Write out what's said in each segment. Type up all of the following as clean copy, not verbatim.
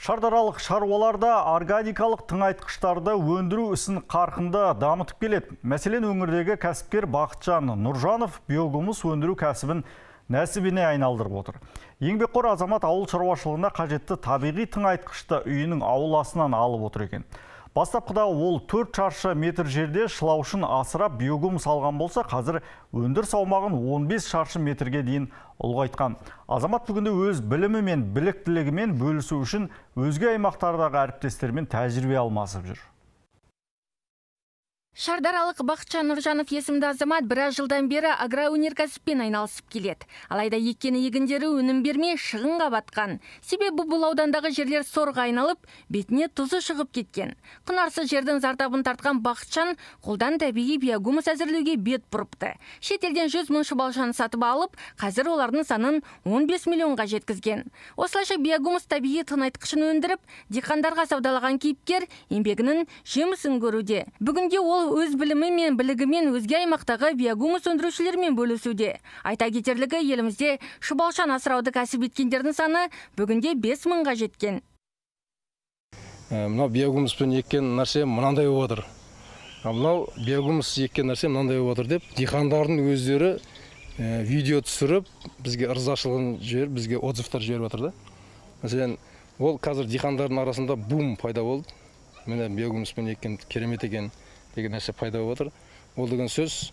Шардаралық шаруалар да органикалық тыңайтқыштарды өндіру ісін қарқынды дамытып келеді. Мәселен, өңірдегі кәсіпкер Бақытжан Нұржанов биогумус өндіру кәсібін нәсібіне айналдырып отыр. Еңбекқор азамат ауыл шаруашылығына қажетті табиғи тыңайтқышты үйінің ауласынан алып отыр екен. Бастапқыда ол 4 шаршы метр жерде шылаушын асырап биогумус алған болса, қазір өндіріс аумағын 15 шаршы метрге дейін ұлғайтқан. Азамат бүгінде өз білімі мен біліктілігімен бөлісу үшін өзге аймақтардағы әріптестерімен тәжірибе алмасып жүр. Шардаралық Бақытжан Нұржанов есімді азамат біраз жылдан бері агроөнеркәсіппен айналысып келеді. Алайда еккен егіндері өнім бермей шығынға батқан. Себебі бұл аудандағы жерлер сорға айналып, бетіне тұзы шығып кеткен. Құнарсыз жердің зардабын тартқан Бақытжан қолдан табиғи биогумус әзірлеуге бет бұрыпты. Шетелден 100 мың шұбалшаны сатып алып, қазір олардың санын 15 миллионға жеткізген. Осылайша биогумус табиғи тыңайтқышын өндіріп, диқандарға саудалаған кейіпкер еңбегінің жемісін көруде. Бүгінде ол өз білімі мен білігімен өзге аймақтағы биогумус өндірушілермен бөлісуде. Айта кетерлігі, елімізде шұбалшан асырауды кәсіп еткендердің саны бүгінде 5 мыңға жеткен. Мынау биогумуспен еккен нәрсе мынандай болып отыр. Мынау биогумус еккен нәрсе мынандай болып отыр деп диқандардың өздері видео түсіріп, бізге ырзашылығын жіберіп, бізге отзывтар жіберіп отыр да. Мәселен, ол қазір диқандардың арасында бум пайда болды. Міне биогумуспен еккен керемет екен деген нәрсе пайда болып отыр. Ол деген сөз,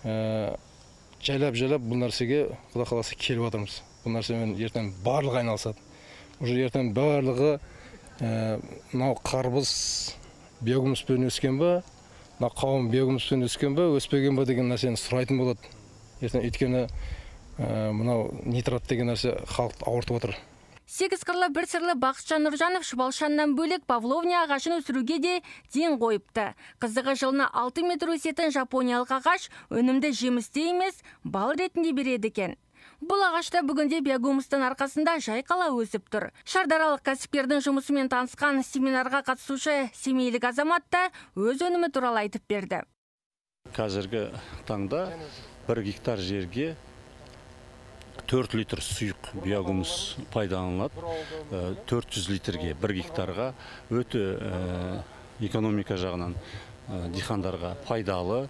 жайлап-жайлап бұл нәрсеге Құдай қаласа келіп жатырмыз. Бұл нәрсемен ертең барлығы айналысады. Уже ертең барлығы мынау қарбыз биогумуспен өскен бе, мынау қауын биогумуспен өскен бе, өспеген бе деген нәрсені сұрайтын болады. Ертең өйткені мынау нитрат деген нәрсе халықты ауыртып отыр. Сегіз қырлы бір сырлы Бақытжан Нұржанов шұбалшаннан бөлек павловния ағашын өсіруге де ден қойыпты. Қызығы, жылына 6 метр өсетін жапониялық ағаш өнімді жемісте емес, бал ретінде береді екен. Бұл ағашта бүгінде биогумустың арқасында жайқала өсіп тұр. Шардаралық кәсіпкердің жұмысымен танысқан семинарға қатысушы семейлік азамат та өз өнімі туралы айтып берді. Қазіргі таңда 1 гектар жерге 4 литр сұйық биогумус пайдаланылады. 400 литрге 1 гектарға өте экономика жағынан диқандарға пайдалы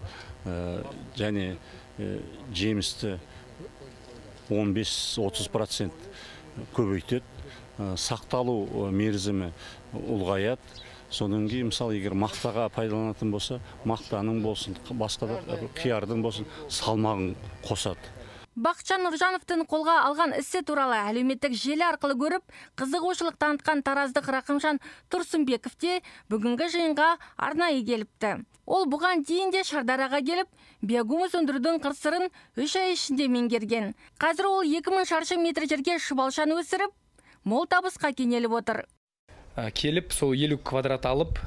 және жемісті 15-30% көбейтеді. Сақталу мерзімі ұлғаяды. Содан кейін, мысалы, егер мақтаға пайдаланатын болса, мақтаның болсын, басқа да қиярдың болсын, салмағын қосады. Бақытжан Нұржановтың қолға алған ісі туралы әлеуметтік желі арқылы көріп, қызығушылық танытқан тараздық Рақымжан Тұрсынбеков те бүгінгі жиынға арнайы келіпті. Ол бұған дейін де Шардараға келіп, биогумус өндірудің қыр-сырын 3 ай ішінде меңгерген. Қазір ол 2000 шаршы метр жерге шұбалшаны өсіріп, мол табысқа кенеліп отыр. Келіп, сол 50 квадрат алып,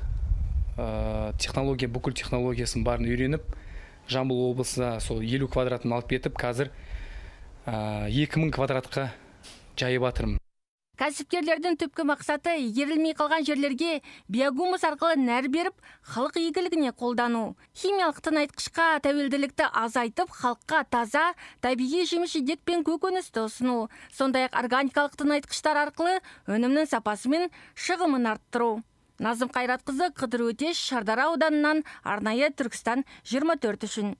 технология, бүкіл технологиясын барын үйреніп, Жамбыл облысына сол 50 квадратын алып кетіп, қазір 2000 квадратқа жайып жатырмын. Кәсіпкерлердің түпкі мақсаты игерілмей қалған жерлерге биогумус арқылы нәр беріп, халық игілігіне қолдану. Химиялық тыңайтқышқа тәуелділікті азайтып, халыққа таза, табиғи жеміс-жидек пен көкөністі ұсыну. Сондай-ақ органикалық тыңайтқыштар арқылы өнімнің сапасы мен шығымын арттыру. Назым Қайратқызы, Қыдыр Өтеш, Шардара ауданынан арнайы Түркістан 24 үшін.